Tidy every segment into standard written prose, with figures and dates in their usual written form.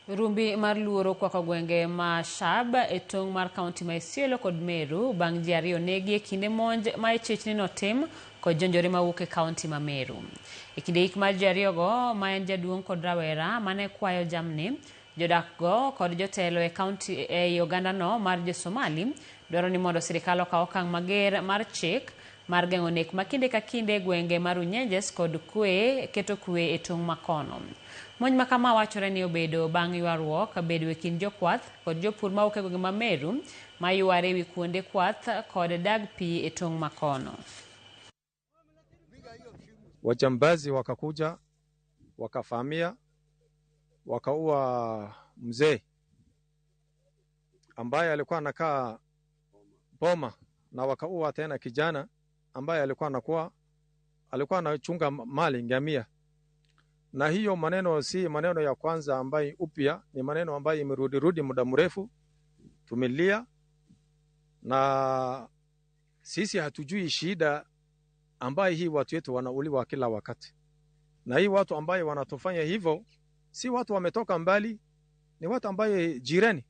Rumbi mar luoro okwako gwenge ma Shab e tong' mar kaunti ma Isiolo kod Meru bang' ji ariyo negi e kinde monj ma ichich ni notim kod jonjore mawuok e kaunti ma Meru. E kinde yik mar ji ariyogo ma en jaduong' kod rawera mane kwayo jamni, jodak go kod jotelo e kaunti ei ogandano mar jo-Somali dwaro ni mondo sirikal okaw okang' mager mar chik mar geng'o nek ma kinde ka kinde e gwenge mar Runyenjes kod kwe keto kwe e tong' makono. Monj ma kama wachore ni obedo bang' ywaruok bedo e kind jokwath kod jopur mawuok e gwenge ma Meru ma yware ewi kuonde kwath kod dag pi e tong' makono. Wajambazi wakakuja wakavamia wakaua mzee ambaye alikuwa anakaa boma, na wakaua tena kijana ambaye alikuwa anachunga mali ngamia. Na hiyo maneno si maneno ya kwanza ambayo upya, ni maneno ambayo imerudi rudi muda mrefu, tumelia na sisi hatujui shida ambayo hii watu wetu wanauliwa kila wakati, na hii watu ambaye wanatufanya hivyo si watu wametoka mbali, ni watu ambaye jirani.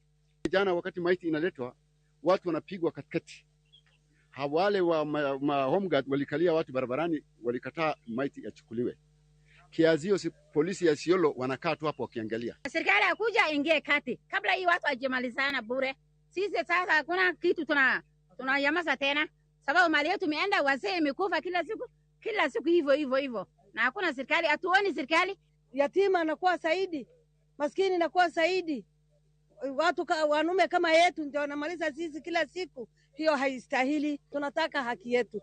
Jana wakati maiti inaletwa, watu wanapigwa katikati. Wale wa ma home guard walikalia watu barabarani, walikataa maiti yachukuliwe. Kiazio si polisi ya Isiolo wanakaa tu hapo wakiangalia. Serikali akuja ingie kati kabla hii watu wajimalizana bure. Sisi sasa hakuna kitu tunanyamaza tena, sababu mali yetu imeenda, wazee imekufa kila siku kila siku hivyo hivyo hivyo, na hakuna serikali, hatuoni serikali. Yatima anakuwa zaidi, maskini inakuwa zaidi, watu wanaume kama yetu ndio wanamaliza sisi kila siku. Hiyo haistahili. Tunataka haki yetu.